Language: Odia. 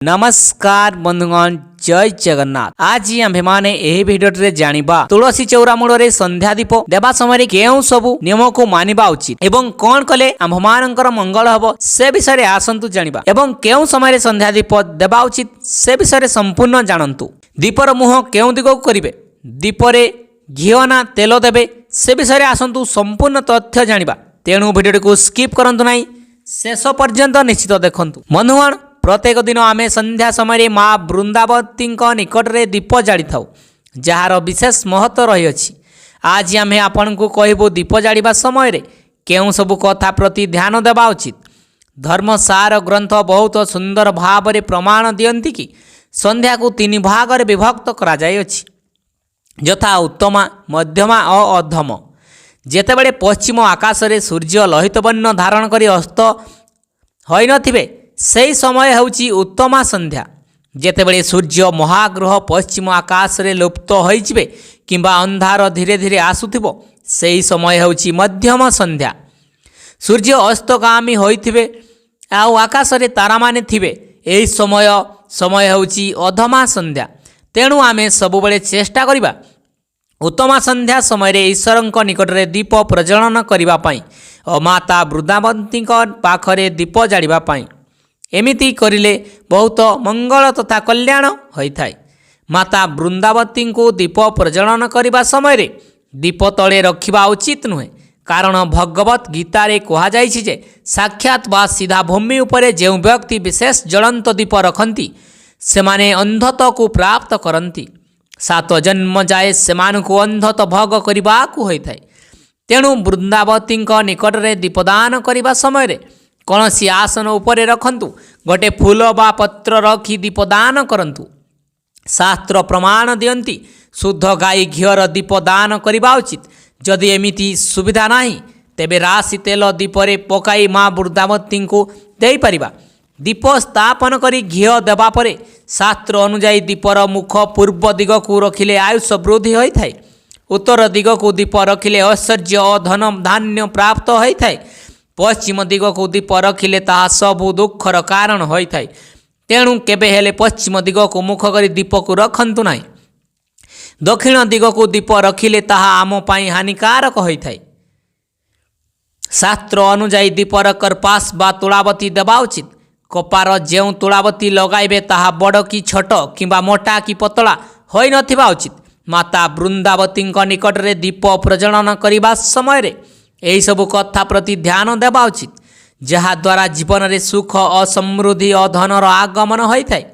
ନମସ୍କାର ବନ୍ଧୁଗଣ, ଜୟ ଜଗନ୍ନାଥ। ଆଜି ଆମ୍ଭେମାନେ ଏହି ଭିଡିଓଟିରେ ଜାଣିବା, ତୁଳସୀ ଚଉରା ମୂଳରେ ସନ୍ଧ୍ୟା ଦୀପ ଦେବା ସମୟରେ କେଉଁ ସବୁ ନିୟମକୁ ମାନିବା ଉଚିତ ଏବଂ କଣ କଲେ ଆମ୍ଭମାନଙ୍କର ମଙ୍ଗଳ ହେବ, ସେ ବିଷୟରେ ଆସନ୍ତୁ ଜାଣିବା ଏବଂ କେଉଁ ସମୟରେ ସନ୍ଧ୍ୟା ଦୀପ ଦେବା ଉଚିତ, ସେ ବିଷୟରେ ସମ୍ପୂର୍ଣ୍ଣ ଜାଣନ୍ତୁ। ଦୀପର ମୁହଁ କେଉଁ ଦିଗକୁ କରିବେ, ଦୀପରେ ଘିଅ ନା ତେଲ ଦେବେ, ସେ ବିଷୟରେ ଆସନ୍ତୁ ସମ୍ପୂର୍ଣ୍ଣ ତଥ୍ୟ ଜାଣିବା। ତେଣୁ ଭିଡ଼ିଓଟିକୁ ସ୍କିପ୍ କରନ୍ତୁ ନାହିଁ, ଶେଷ ପର୍ଯ୍ୟନ୍ତ ନିଶ୍ଚିତ ଦେଖନ୍ତୁ। ବନ୍ଧୁଗଣ, ପ୍ରତ୍ୟେକ ଦିନ ଆମେ ସନ୍ଧ୍ୟା ସମୟରେ ମା ବୃନ୍ଦାବତୀଙ୍କ ନିକଟରେ ଦୀପ ଜାଳିଥାଉ, ଯାହାର ବିଶେଷ ମହତ୍ଵ ରହିଅଛି। ଆଜି ଆମେ ଆପଣଙ୍କୁ କହିବୁ, ଦୀପ ଜାଳିବା ସମୟରେ କେଉଁ ସବୁ କଥା ପ୍ରତି ଧ୍ୟାନ ଦେବା ଉଚିତ। ଧର୍ମସାର ଗ୍ରନ୍ଥ ବହୁତ ସୁନ୍ଦର ଭାବରେ ପ୍ରମାଣ ଦିଅନ୍ତି କି ସନ୍ଧ୍ୟାକୁ ତିନି ଭାଗରେ ବିଭକ୍ତ କରାଯାଇଅଛି, ଯଥା ଉତ୍ତମା, ମଧ୍ୟମା ଓ ଅଧମ। ଯେତେବେଳେ ପଶ୍ଚିମ ଆକାଶରେ ସୂର୍ଯ୍ୟ ଲୋହିତ ବର୍ଣ୍ଣ ଧାରଣ କରି ଅସ୍ତ ହୋଇନଥିବେ, ସେହି ସମୟ ହେଉଛି ଉତ୍ତମା ସନ୍ଧ୍ୟା। ଯେତେବେଳେ ସୂର୍ଯ୍ୟ ମହାଗ୍ରହ ପଶ୍ଚିମ ଆକାଶରେ ଲୁପ୍ତ ହୋଇଯିବେ କିମ୍ବା ଅନ୍ଧାର ଧୀରେ ଧୀରେ ଆସୁଥିବ, ସେହି ସମୟ ହେଉଛି ମଧ୍ୟମ ସନ୍ଧ୍ୟା। ସୂର୍ଯ୍ୟ ଅସ୍ତଗାମୀ ହୋଇଥିବେ ଆଉ ଆକାଶରେ ତାରାମାନେ ଥିବେ, ଏହି ସମୟ ହେଉଛି ଅଧମା ସନ୍ଧ୍ୟା। ତେଣୁ ଆମେ ସବୁବେଳେ ଚେଷ୍ଟା କରିବା ଉତ୍ତମା ସନ୍ଧ୍ୟା ସମୟରେ ଈଶ୍ୱରଙ୍କ ନିକଟରେ ଦୀପ ପ୍ରଜ୍ୱଳନ କରିବା ପାଇଁ ଓ ମାତା ବୃନ୍ଦାବତୀଙ୍କ ପାଖରେ ଦୀପ ଜାଳିବା ପାଇଁ। ଏମିତି କରିଲେ ବହୁତ ମଙ୍ଗଳ ତଥା କଲ୍ୟାଣ ହୋଇଥାଏ। ମାତା ବୃନ୍ଦାବତୀଙ୍କୁ ଦୀପ ପ୍ରଜ୍ୱଳନ କରିବା ସମୟରେ ଦୀପ ତଳେ ରଖିବା ଉଚିତ ନୁହେଁ, କାରଣ ଭଗବତ ଗୀତାରେ କୁହାଯାଇଛି ଯେ ସାକ୍ଷାତ ବା ସିଧା ଭୂମି ଉପରେ ଯେଉଁ ବ୍ୟକ୍ତି ବିଶେଷ ଜ୍ୱଳନ୍ତ ଦୀପ ରଖନ୍ତି, ସେମାନେ ଅନ୍ଧତ୍ୱକୁ ପ୍ରାପ୍ତ କରନ୍ତି। 7 ଜନ୍ମ ଯାଏ ସେମାନଙ୍କୁ ଅନ୍ଧତ୍ୱ ଭୋଗ କରିବାକୁ ହୋଇଥାଏ। ତେଣୁ ବୃନ୍ଦାବତୀଙ୍କ ନିକଟରେ ଦୀପଦାନ କରିବା ସମୟରେ କୌଣସି ଆସନ ଉପରେ ରଖନ୍ତୁ, ଗୋଟେ ଫୁଲ ବା ପତ୍ର ରଖି ଦୀପଦାନ କରନ୍ତୁ। ଶାସ୍ତ୍ର ପ୍ରମାଣ ଦିଅନ୍ତି, ଶୁଦ୍ଧ ଗାଈ ଘିଅର ଦୀପ ଦାନ କରିବା ଉଚିତ। ଯଦି ଏମିତି ସୁବିଧା ନାହିଁ, ତେବେ ରାଶି ତେଲ ଦୀପରେ ପକାଇ ମା ବୃନ୍ଦାବତୀଙ୍କୁ ଦେଇପାରିବା। ଦୀପ ସ୍ଥାପନ କରି ଘିଅ ଦେବା ପରେ ଶାସ୍ତ୍ର ଅନୁଯାୟୀ ଦୀପର ମୁଖ ପୂର୍ବ ଦିଗକୁ ରଖିଲେ ଆୟୁଷ ବୃଦ୍ଧି ହୋଇଥାଏ। ଉତ୍ତର ଦିଗକୁ ଦୀପ ରଖିଲେ ଐଶ୍ୱର୍ଯ୍ୟ ଓ ଧନ ଧାନ୍ୟ ପ୍ରାପ୍ତ ହୋଇଥାଏ। ପଶ୍ଚିମ ଦିଗକୁ ଦୀପ ରଖିଲେ ତାହା ସବୁ ଦୁଃଖର କାରଣ ହୋଇଥାଏ। ତେଣୁ କେବେ ହେଲେ ପଶ୍ଚିମ ଦିଗକୁ ମୁଖ କରି ଦୀପକୁ ରଖନ୍ତୁ ନାହିଁ। ଦକ୍ଷିଣ ଦିଗକୁ ଦୀପ ରଖିଲେ ତାହା ଆମ ପାଇଁ ହାନିକାରକ ହୋଇଥାଏ। ଶାସ୍ତ୍ର ଅନୁଯାୟୀ ଦୀପର କର୍ପାସ ବା ତୁଳାବତୀ ଦେବା ଉଚିତ। କପାର ଯେଉଁ ତୁଳାବତୀ ଲଗାଇବେ, ତାହା ବଡ଼ କି ଛୋଟ କିମ୍ବା ମୋଟା କି ପତଳା ହୋଇନଥିବା ଉଚିତ। ମାତା ବୃନ୍ଦାବତୀଙ୍କ ନିକଟରେ ଦୀପ ପ୍ରଜ୍ୱଳନ କରିବା ସମୟରେ ଏହିସବୁ କଥା ପ୍ରତି ଧ୍ୟାନ ଦେବା ଉଚିତ, ଯାହାଦ୍ୱାରା ଜୀବନରେ ସୁଖ ଓ ସମୃଦ୍ଧି ଓ ଧନର ଆଗମନ ହୋଇଥାଏ।